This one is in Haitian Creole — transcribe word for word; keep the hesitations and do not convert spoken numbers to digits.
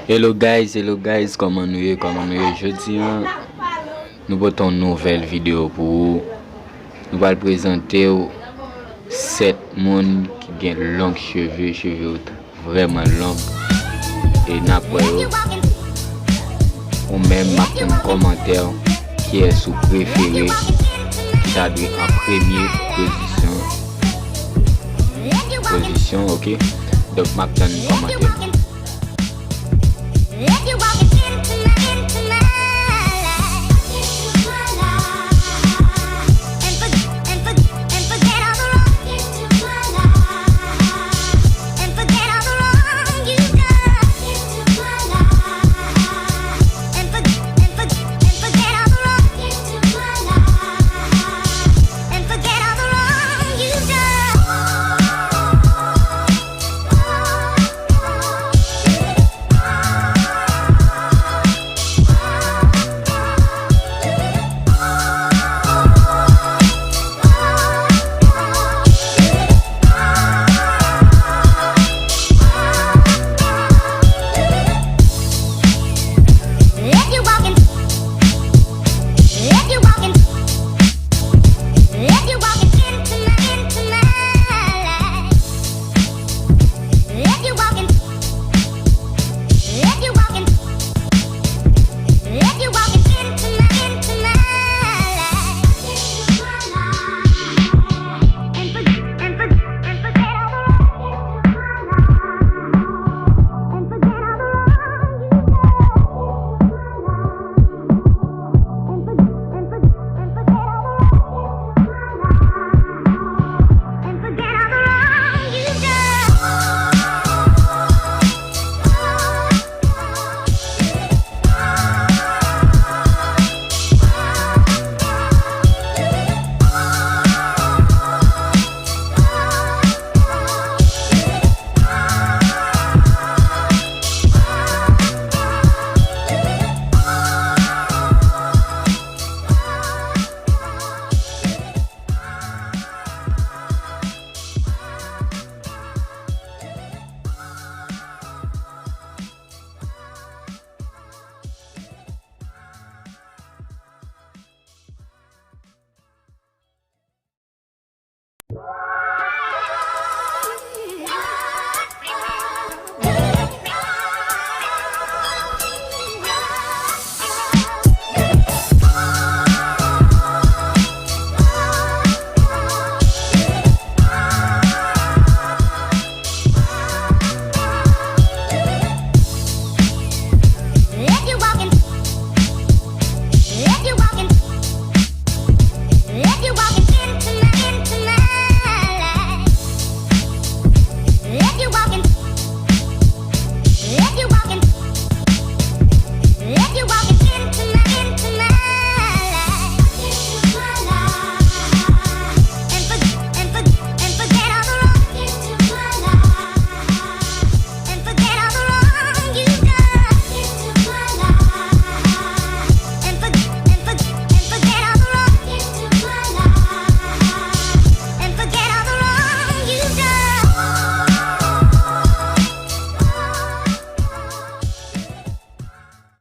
Hello guys, hello guys, kòman nou ye, kòman nou ye? Jodi a, nou pote yon nouvèl videyo pou ou. Nou pral prezante w sèt moun ki gen long cheve, cheve yo t-, vrèman long. E n ap wè yo. Ou menm, m ap tann kòmantè w, kiyès ou prefere, ki ta dwe an premye pozisyon. Pozisyon, ok? Donk, m ap tann kòmantè w.